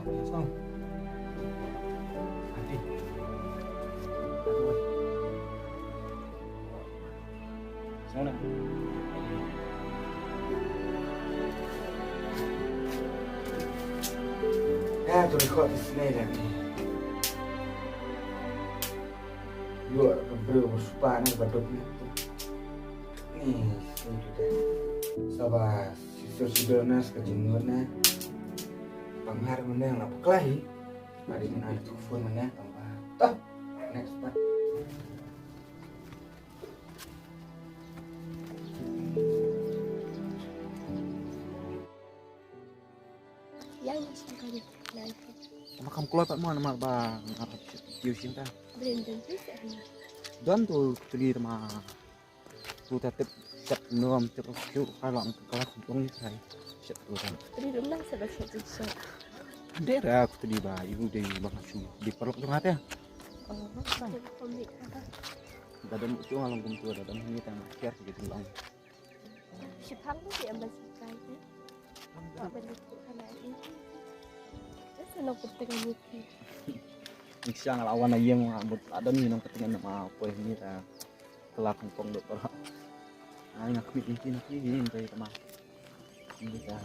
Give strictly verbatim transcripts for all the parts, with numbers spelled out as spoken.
Song. Ati. Song na. Ya, tu record di sini dah ni. Ïoh ka briew ba supa ne ba duk ne. Ni, sini tu dah. Saba sisur sisur na, sika jingmut na. Pamhar mendang na peklahi. Hari mana tu phone mana tambah. Toh, next part. Yang sangkali. Namar kam kloi pat mo, namar ba nga pat kiew shin ta. Brin dan tu sa ni. Don tu tuli ma. Tu ta tip sep nom tip kiew ka long ka la kong ni sai. Sep tu ta. Brin dum nang sa ba sep tu sa. Dera aku tuli ba yu dei ba ka shu di paralok jong ate. Oh, ba. Ba dam tu ngalong kum tu da dam ni ta ma kiar ki tu long. Shiphang tu di ambil sipai tu. Ba balik tu kana ni. Esa no kuteng ni. Ni siang la wan a ïeng ma mut la don ni nong kuteng na ma poi ni ta. Kelak kong dot para. Ai ngak mi ni ni ni ni ta ma. Ni ta.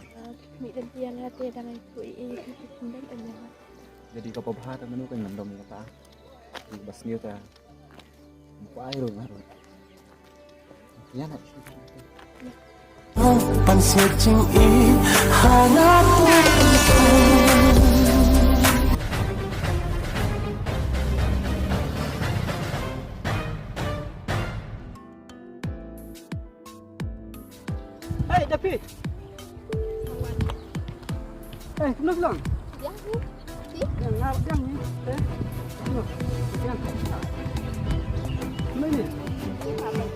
Mi dan tiang hati dan ai tu i i dan anya. Jadi ka pabha ta menu kan mandom kata. Ni bas ni ta. Bukai ro ngaro. Ya na. Pan searching i hana. Hey, Dapi. Hey, kumno ka long? Biang ni. Ti? Biang, nga biang ni. Te. Kumno? Biang. Kumno ni? Ti, nga biang.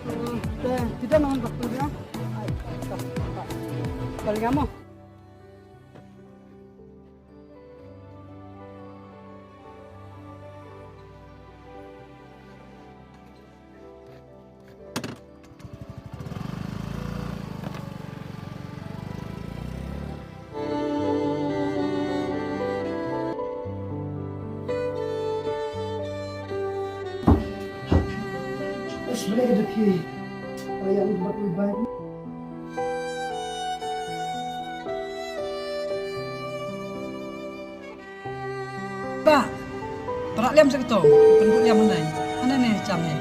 Hmm, te, kita nang baktu dia. Paling kamu. Bas, boleh ke daphi? Kalau yang buat lebih baik. Ba, para lem sa kato, pynbut lem hanai. Hanai ne cham ne.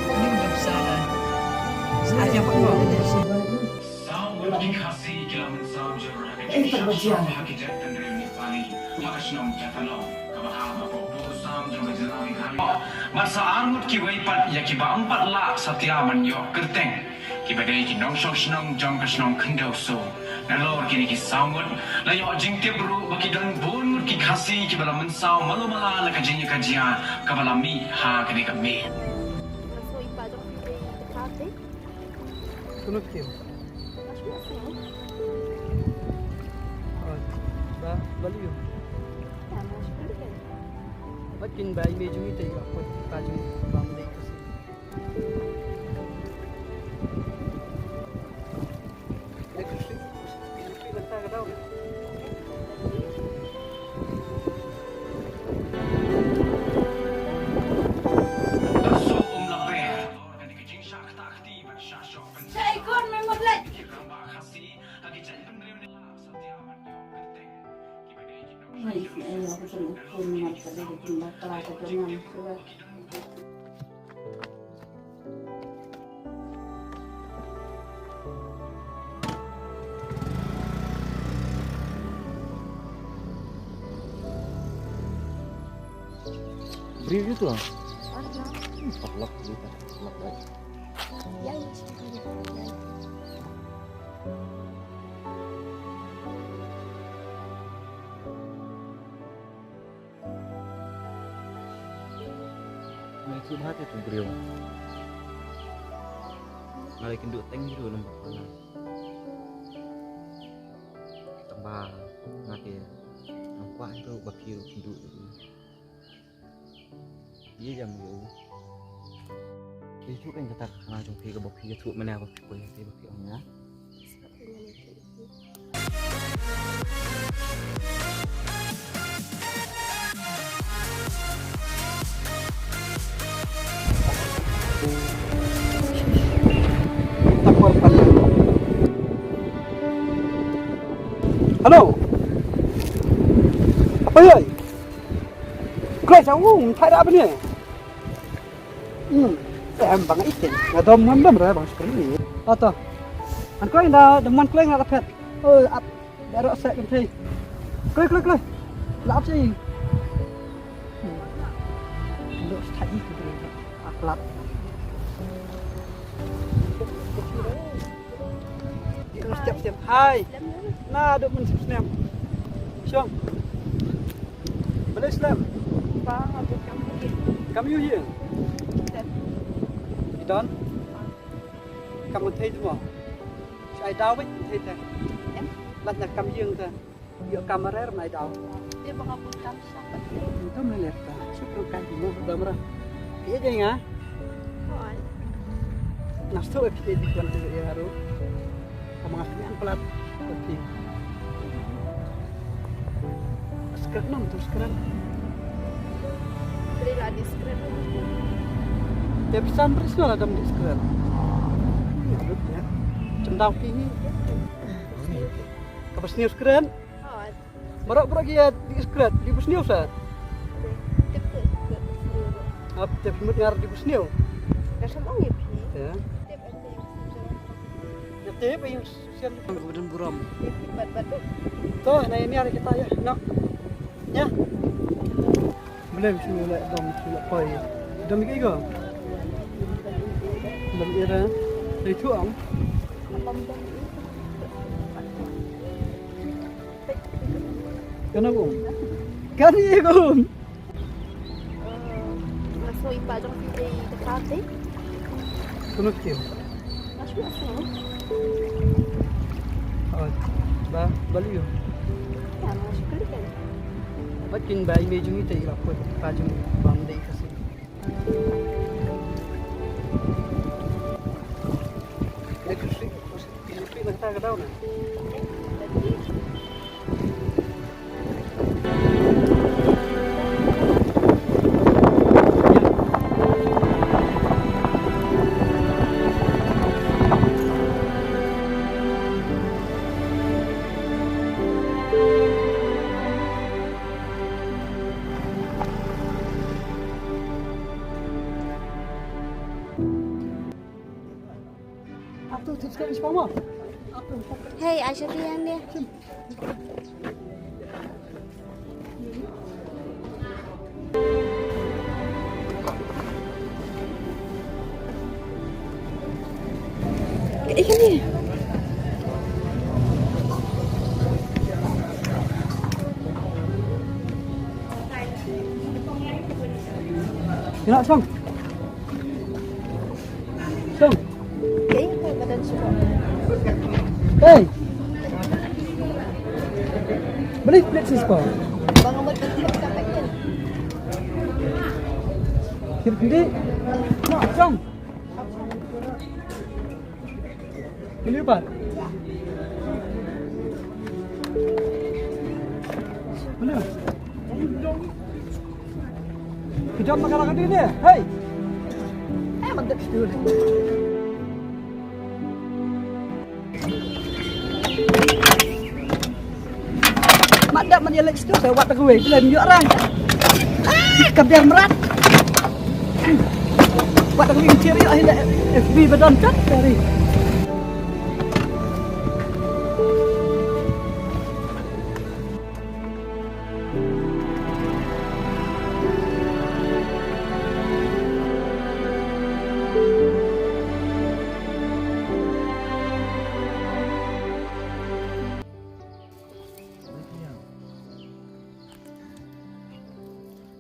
Ni udah besar dah. Saya apa kau? Saw ngut ki Khasi ki la mynsaw jur ha ka jingshah shong ha ki jaitbynriew Nepali ha ka shnong Jatalong kaba hap hapoh Buhsam jong ka jylla Meghalaya. Bad sa ar ngut kiwei pat ïa kiba ym pat lah satia ban ïoh kyrteng, kiba dei ki nongshong shnong jong ka shnong Khyndew Soo. Nalor kine ki saw ngut la ïoh jingtip ruh ba ki don bun ngut ki Khasi kiba la mynsaw malu mala na ka jingïakajia kaba la mih ha kane ka miet. Kano phi kiew? Ba, ba liu. Ba kin bai me jong ite ïa ko ka jong ba me dei ka si. Briew ïa uto. Paralok ïa uto. Paralok ïa uto. Nga ïathuh bha te tu briew. Nga la kynduh teng hi ruh lem bad nga. Tang ba nga te ngam kwah hi ruh ba phi ruh kynduh ïa u. Ïa jam ïa u. Ïathuh kein kata ka khana jong phi kaba phi ïathuh mynne ba phi poi ha phi ba phi ong ïa. Hello. Apa yai? Kloi sa u, thai da bne. Hmm. Em bang itin. Nga dom ngam dom ra bang sekali. Ata. An kloi da dom man kloi nga da phet. Oh, ap. Da ro sek kan thai. Kloi kloi kloi. La ap sei. Hmm. Lo stai ku. Aklap. Terus tiap-tiap. Hai. Na duk men snem. Shong. Balei slem? Ba nga bud kam ïohi. Kam ïohi. I don. Kam ngan thei tu mo. Shi ai daw wei ngan thei te. Em. Lat na kam ïeng te. Ïoh kam rer na ai daw. Te ba nga bud kam sha pat. Ntam le ler ta. Suk tu kan tu mo dam ra. Phi ïeit ïa nga? Hooid. Nga sngewthuh ba phi ïeit ïa nga ruh. Ka ma nga kynjan palat. Ka phi. Skret nam tu skret. Bri la di skret. Te phi san bri sno la dam di skret. Chem dau phi hi. Ka ba sniew skret. Hooid. Baroh baroh ki ïa di skret, di ba sniew sa. Tip tu, tip tu. Ap tip mut ngar di ba sniew. Dah sama ong ïa phi. Ya. Tip ente ïa phi. Ïa tip ïa phi. Sian. Ka ba don burom. Ïa phi bat bat tu. To, na ïa ni hari kita ya. No. Ya. Blem shu la dom shu la poi. Dom ki ko. Dom ira. Dei tu ang. Kan aku. Kan aku. Nga sngew i pa jong phi dei da ka te. Kano ki? Nga shu sngew. Oh, ba, ba liu. Ya, nga shu klik kan. Ba kin ba i mei jong i te i la poi pa jong i bam dei ka si. Electric. Hey, Aisha, tu yang dia. Eh, kan dia. Kena, Song. Song. Hey. Beli split sis ko. Kiri kiri. No, Song. Ini apa? Mana? Kejam makan lagi ni. Hey. Eh, mantap situ. Mat dap man ïa leit situ, sa wat da kawei, blem ïoh rang. Ah, ka biar mrat. Wat da kawei, cheer ïoh hi da F B ba don kat, sorry.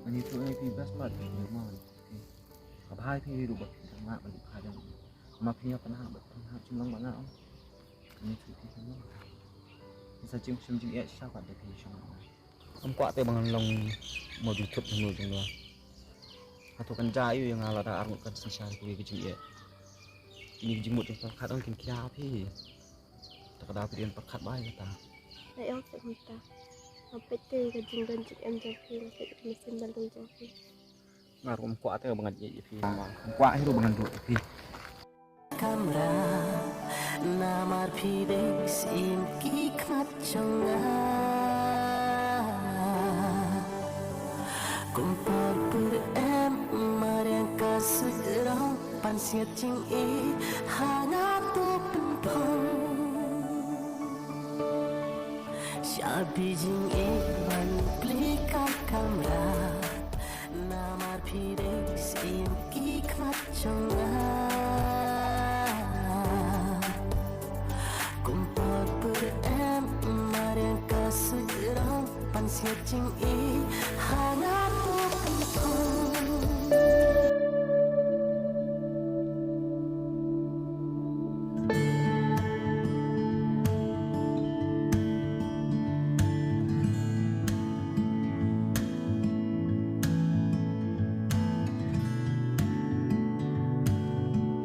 Ani tu ai phi best part phi ma. Ka bhai phi ruh ba phi tang ma ba pha jong. Ma phi ya pynah ba phi ha chim long ba nga ong. Ani tu phi tang. Sa jing shim jing ya sha ka da phi shong. Am kwah te ba ngan long mo YouTube mo jong lo. Hato kan jia ïa nga lada arngut kan synshar ïa kawei ka jingeh. Kine ki jingmut jingpyrkhat ong kin khia phi. Ta ka daw phi dei ban pyrkhat bha ïa kata. Ai ong seh kumta. Nga peit te ka jingdon jingem jong phi, nga peit ka mynsiem ban long jong phi. Nga ruh ngam kwah te ba ngan ïeit ïa phi. Ngam kwah hi ruh ba ngan duh ïa phi. Kamra, namar phi dei syiem ki khmat jong nga. Kum por pur em mariang ka suk rong, pan siat jingïeit ha nga to pynphong. Sha phi jingïeit ban plie ka kamra. Namar phi dei syiem ki khmat jong nga. Kum por pur em mariang ka suk rong, pan siat jingïeit ha nga